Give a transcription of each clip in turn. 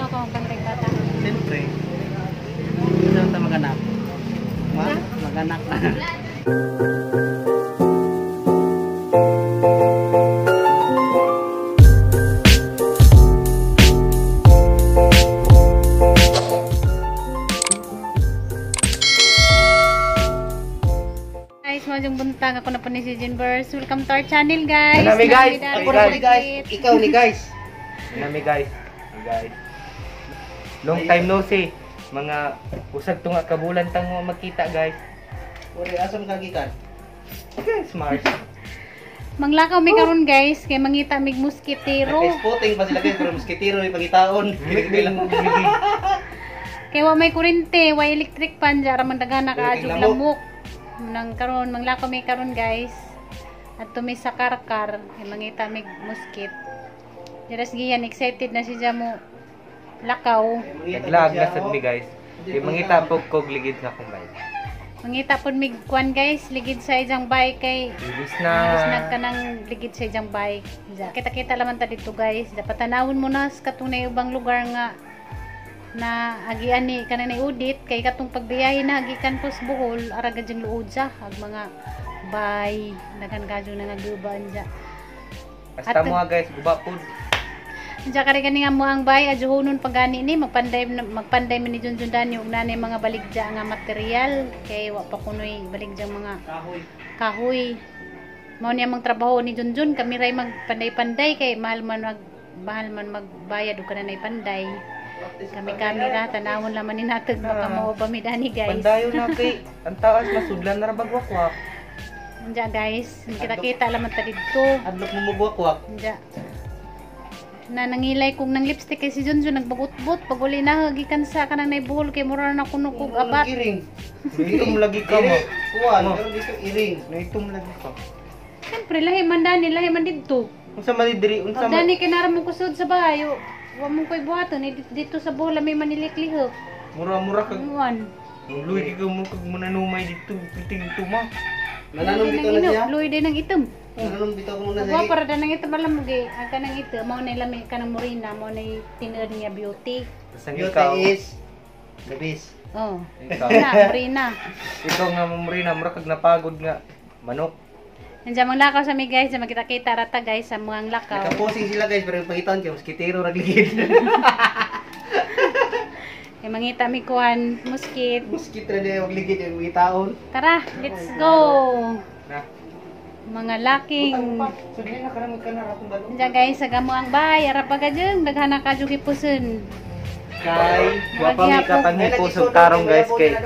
Nga ako ang bantay bata. Siyempre. Gusto ta maganak. Ma, maganak na. Guys, maayong buntag, ako na po ni si Jinverse. Welcome to our channel, guys. Nami, guys. Nami, Ako na ni guys. Ikaw ni guys. Nami guys. Guys. Long time no see. Mga usag tunga kabulan tang mo magkita, guys. Uri, asa man kagikan? Guys, Mars. Manglakaw mi karon, guys, kay mangita mig moskitero. Naka-spotting pa sila guys, pero moskitero may pangitaon. Kay wa may kurente, wa electric pan ja ra man daghan na kaadyo Lamok. lamok. Nang karon manglakaw mi karon, guys. At tumi sa karkar kay mangita mig moskit. Diras giyan excited na siya mo lakaw. Naglag na sad mi, guys. Di mangita pog kog ligid na akong bike. Mangita pud mig kwan, guys, ligid sa ijang bike kay Ibis na. Nagis na ka ng ligid sa ijang bike. Kita-kita laman ta dito, guys. Dapat tanawon mo na sa katong na ubang lugar nga na agian ni kanang na udit kay katong pagbiyahe na gikan pos Bohol ara gadyang luod sa ag mga bay daghan kadyo na nagubaan dya. Basta mo ha, guys, guba pod. Diya kare kani nga mo ang bay adyohonon pagani ni magpanday magpanday man ni Junjun Dani og nanay mga baligya nga material kay wa pa kunoy baligyang mga Kahoy. Kahoy. Mao niya mang trabaho ni Junjun, kami ray magpanday-panday kay mahal man magbayad og kananay panday. Kami-kami ra tanawon laman ni natag baka mao ba mi dani, guys. Pandayo na kay ang taas masudlan na ra bagwakwak. Diya guys, kita-kita laman ta didto. Adlok mo mugwakwak. Diya. Na nangilay kong nang lipstick kay si Junjun nagbagot-bot pag uli na gikan sa kanang nay buhol kay mura na kuno kog abat. Iring. Naitom lagi ka mo. Iring. Kuwan, Mo. pero dito iring. Naitom lagi ka. Siyempre lahi man dani, lahi man didto. Unsa man diri, unsa Pag man dani kay nara mo kusod sa bahay, wa mo koy buhaton eh, dito sa buhol may manilik-lihok. Mura-mura kag Muan. Luy ka mo kag mananumay dito, piting tuma. Nananom dito na siya. Luy din ng itom. Nananom dito ko muna Wa siya. para danang itom alam mo gay, ang kanang itom mao na lami kanang morena, mao na tinuod niya beauty. Basta ikaw, Beauty is the best. Oh. ikaw, Na, morena. ikaw nga mamurina, mura kag napagod nga manok. Nandiyan mga lakaw sa mi guys, magkita-kita rata guys sa mga lakaw. Nakaposing sila guys, pero pangitaan kay moskitero ragligid. Kay mangita mi kuan muskit. Moskitero na yung ligid yung pangitaon. Tara, let's go. Na. Mga laking. Sudli na kanang kana ratong balon. Nandiyan guys, sa gamo ang bay, ara pa gadyong daghan na kadyo gipuson. Kay wa pa mi kapanghipos og tarong guys kay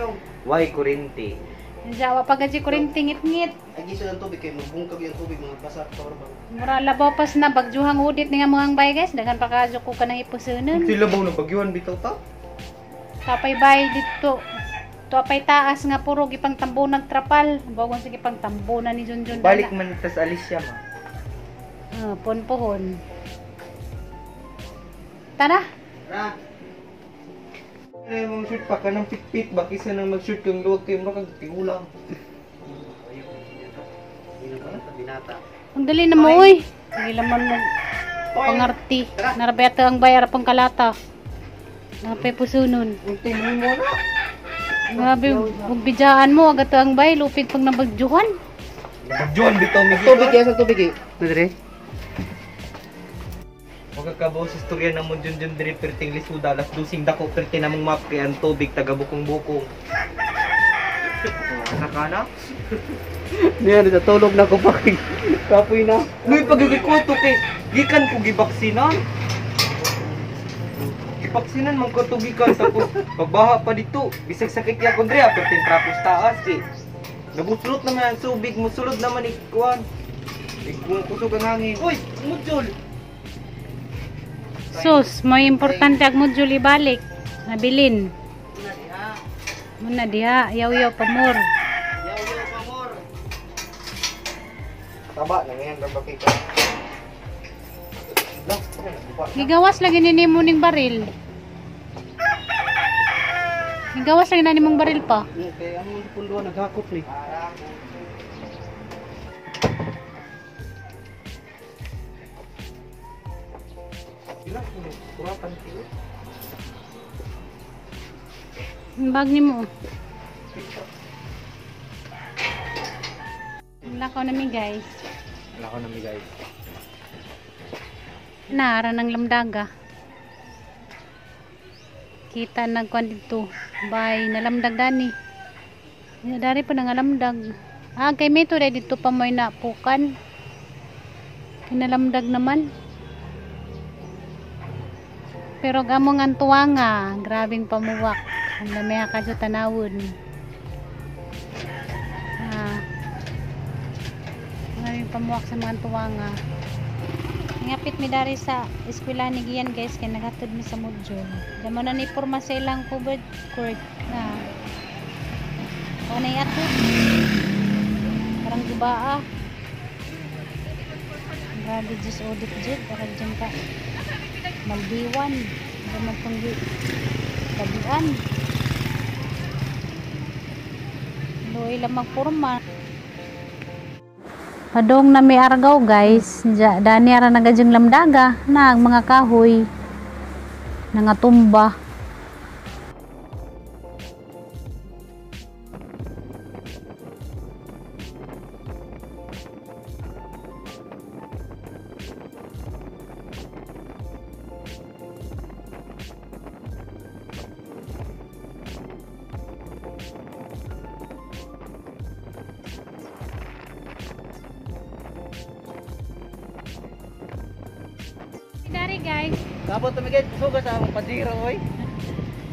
way kurente. Nandiyan wa pa gadyo kurente ngit-ngit. Agiso ang tubig kay magbungkag yung tubig mga basa pa ba. Mura labaw pas na bagjuhang udit ni nga mga bay guys, daghan pa kadyo ko kanang ipusonon. Sila ba na bagyuhan bitaw ta? Tapay bay dito. Tuapay taas nga puro gipang tambo nagtrapal. Bagon sige pang tambo na ni Junjun. Balik man tas Alicia ma. Ah, ponpohon. Tara. Ra. Ay, mong shoot pa kanang pitpit ba kaysa nang mag-shoot kang luwag kay mura kag tigulang. Binata. Ang dali na mo oy. Sige laman mo pangarti. Narabeta ang bayar pang kalata. Napay pusunon. Untay mo mo na. Grabe, bugbidjaan mo agad ang bay lupig pag nabagjuhan. Bagyuhan bitaw mi Tubig kaya sa tubig eh. Madre. Huwag ka kabaw sa istorya na mo dyan dyan diri perting lisuda alas dusing dako perti namong map kay ang tubig taga bukong-bukong. Saka na? Niya natulog na ko pa. Kapoy na. Luy pagigikuto kay gikan ko gibaksinan. Gibaksinan man ko to gikan tapos pagbaha pa dito bisag sakit ya kon diri perting trapos taas kay nabusulot naman ang tubig musulod naman ikuan. Ikuan kusog ang hangin. Uy, mudjol. Sus, may importante ag module ibalik. Nabilin. Muna diha, yaw-yaw pa more. Yaw yaw pa more. Taba na ngayon ba kay ka? Gigawas lagi ni nimo ning baril. Gigawas lagi na nimong baril pa. Okay, ang punduan naghakot ni. Pila ko kurapan tiyo. Ang bag ni mo. Lakaw namin guys. Lakaw namin guys. Naara ng lamdaga. Kita nagkuan dito. Bay, nalamdag dani. Dari pa nangalamdag. Ah, kay Mito dahil dito pa mo'y napukan. Kinalamdag naman. Pero gamong ang tuwanga, grabing pamuwak. Ang dami ka sa tanawon. Ah, grabing pamuwak sa mga tuwanga. Ngapit mi dari sa eskwela ni Gian guys kay naghatod mi sa module. Diyan mo na ni porma sa ilang covered court na. O na ato. Parang gubaa. Grabe just audit jud para dyan ka Maldiwan. Diyan mo pang tabian. Luoy lang magporma. Padong na may argaw guys, dani ara nagadyong lamdaga na ang mga kahoy nangatumba. Dari guys, Kabot kami guys, busog sa akong padiro oy.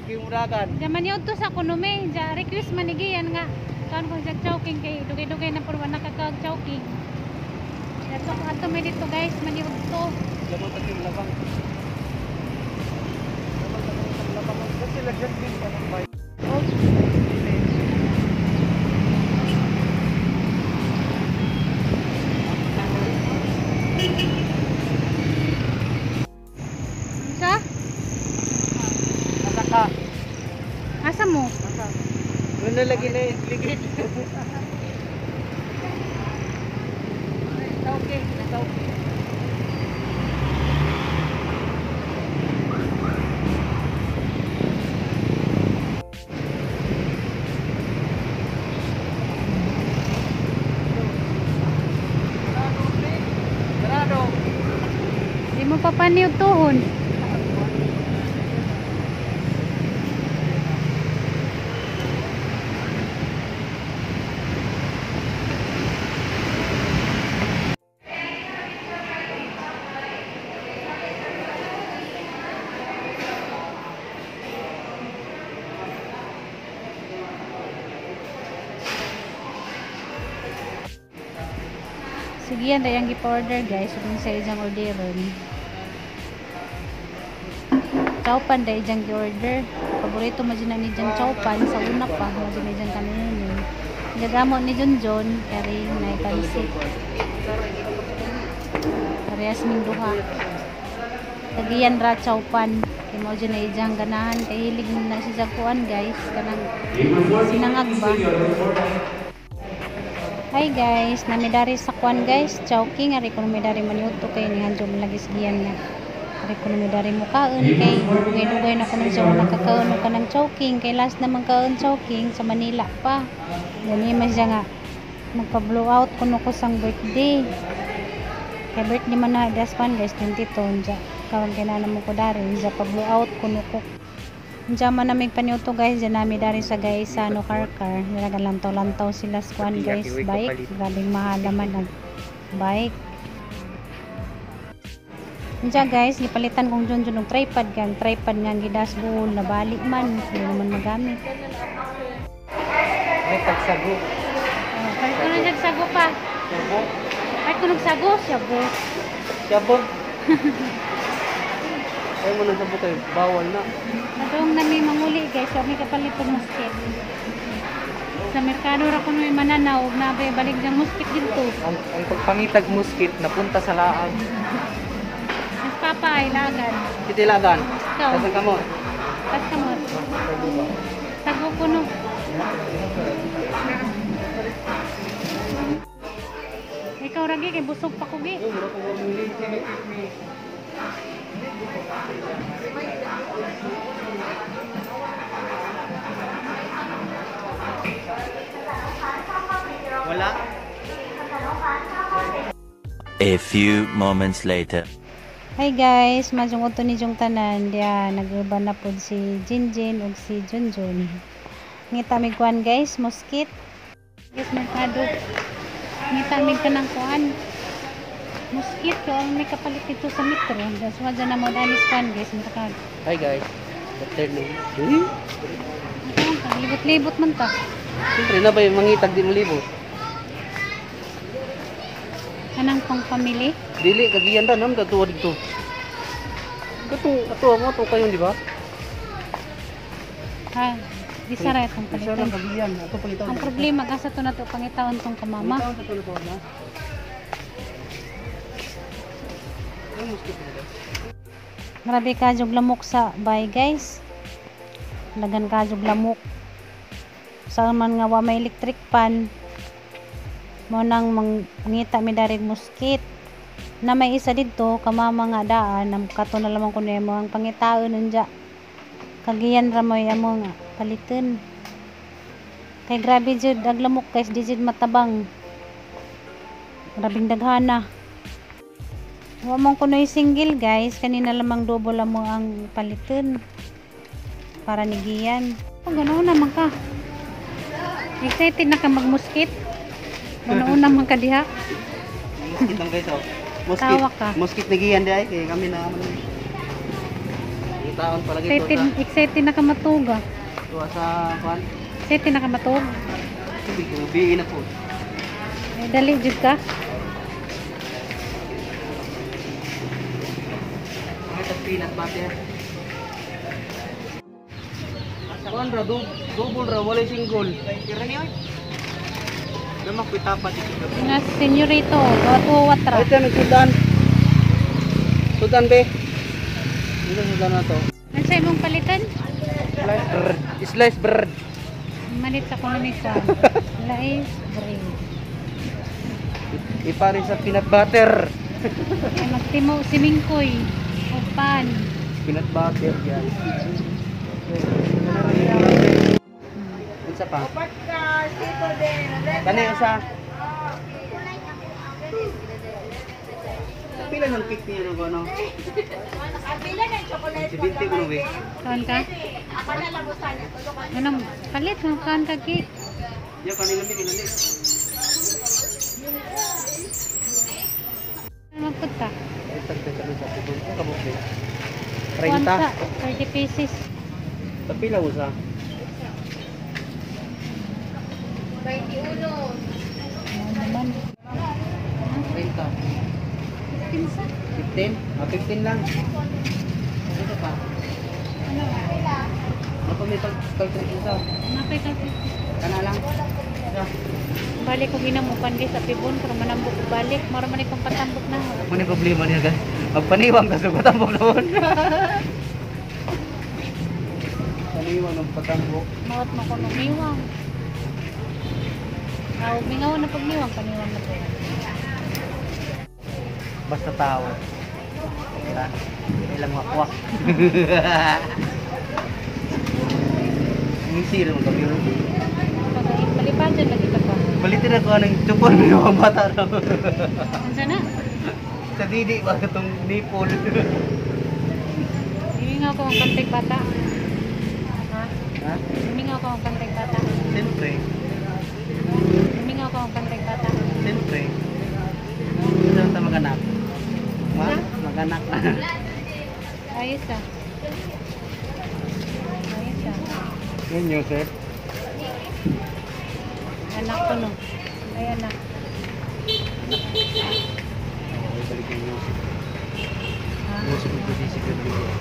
Kimuragan. Jaman yun to sa kunume, ja request manigiyan nga. Kaon ko sa chowking kay dugay-dugay na purwa nakakaag chowking. Ato ato may dito guys, maniwag to. Lamang takim labang. Lamang takim labang. Kasi lagyan din pa ng bike. Oh, Sa? Asa ka? Asa mo? Asa? Wala lagi na ligid. Okay, okay. Sarado. Di mo pa paniyog tuhon. Sige yan, dayang gipa-order guys. Kung sa isang orderon. Chowpan dahil diyang gi-order. Paborito mo dyan na ni diyang chowpan. Sa una pa, mo dyan na diyang kanunin. Gagamo ni John John, kari na ipansit. Parehas ming duha. Tagiyan ra chowpan. Kay mo dyan na diyang ganahan. Kay hilig na siya kuan guys. Kanang sinangag ba? Hi guys, namidari sa kuan guys, chowking ari ko namidari maniudto kay ni hanjom lagi sigian nga. Ari ko namidari mukaon kay dugay-dugay na kuno siya wala kakaon og kanang chowking kay last naman kaon chowking sa Manila pa. Gani man siya nga magpa-blow out kuno ko sang birthday. Kay birthday man na das kuan guys 22 unja. Karon kay na mo ko dari unja pa-blow out kuno ko. Unja man namig paniudto guys, diyan nami dari sa guys sa ano car. Nalaga lantaw-lantaw sila sa kuan guys, bike. Grabing mahal naman ang bike. Unja guys, gipalitan kong Junjun og tripod kay ang tripod nga gidas buol nabali man, hindi naman magamit. May tagsago. Oh, palit ko nang nagsago pa. Sabo. Palit ko nagsago, sabo. Sabo. Ay mo nang sabo kay bawal na. Adong nami manguli guys, kami kapalit og musket. Sa merkado ra kuno may mananaw ug nabay balik diyang musket didto. Ang pagpangitag muskit napunta sa laag. Mas papa ay lagan. Titilagan. Ikaw, Kasang kamot. pas kamot. Sago kuno. Ikaw ragi kay busog pa kugi. A few moments later. Hi guys, majong uto ni jong tanan diya nag-uban na pod si Jinjin ug si Junjun. Ngita mig kuan guys, muskit. Guys, merkado. Ngita mig kanang kuan. Muskit ko ang may kapalit dito sa metro. Das wa dyan na mo danis kuan guys, merkado. Hi guys. Good afternoon. Ano ka, libot-libot man ta. Siyempre na ba yung mangitag di mo libot? Kanang pang family. Dili kagiyan ra nam katuwa dito. Katong ato mo to kayo di ba? Ha, isa ra itong Isa lang palitan. kagiyan. Ato pangitaon. Ang problema gasa to na to pangitaon tong kamama. Pangitaon sa tulog na. Ang muskit nila. Grabe ka jug lamok sa bay guys. Lagan ka jug lamok. Sa man nga wa may electric pan. Mo nang mangita mi darig muskit. Na may isa didto kamama nga daan nam kato na lamang kuno mo ang pangitaon unja. Kagiyan ra moy amo nga paliton. Kay grabe jud ag lamok guys, di jud matabang. Grabing daghana. Wa man kunoy single guys, kanina lamang double mo ang paliton para nigiyan. Oh, ganoon naman ka. Excited na ka magmuskit. Ganoon naman ka diha. Muskit lang guys oh. Muskit. Tawa ka. Muskit nagiyan di ay kay kami na man. Pangitaon palagi to Excited, sa excited na ka matuga. tuwa sa kuan. Excited na ka matug. Tubig biin na po. Ay, dali jud ka. Mga peanut butter. Kuan ra double ra walay single. Tira niyo. Damak pitapat dito. Nga senyorito, tuwa ra. Ay, ito nagsudan. Sudan be. Dito sudan na to. Ano imong palitan? Slice bread. Slice bread. Malit sa kuno ni ko. Lais bread. Ipare sa peanut butter. Ay magtimo si Mingkoy. Upan. Peanut butter guys. Unsa pa? Kani usa. Pila ng cake niyo no ano? Pila ng chocolate. 70 ko no eh. Kaon ka? Anong palit ng kaon ka cake? Yo kani lami kani. Ano magpunta? Kabuk eh. Kuwan 30. sa, 30 pieces. Pila usa? 21. Ano naman? 30. 15 sa. 15? Ah, 15 lang. Ito pa. Ano? Ako may pag-calculate isa. Napay ka. Kana lang. Isa. Balik ko ginamukan guys sa pibon pero manambok ko balik. Mara man ikong patambok na. Ano yung problema niya guys? Magpaniwang ka sa patambok naman. Paniwang ng patambok. Mawat mo ko numiwang. Aw, mingaw na pagniwang, paniwang na po. Basta tao. Diba? Ilang wakwak. Ang sira mo kami. Palipadan lagi ka pa. Balitin ako ng tsupon ng mga bata na. Andiyan na. Sa didi ba itong nipple? Himingaw ko ang kantay bata. Ha? Ha? Himingaw ko ang kantay bata. Siyempre. Himingaw ko ang kantay bata. Siyempre. Gusto mo maganak? Ma? Maganak. Ayos ah. Ayos ah. Yan yun, sir. Anak ko no. Ay anak. Okay, balik yung music. Ha? Music ko si Sigurd.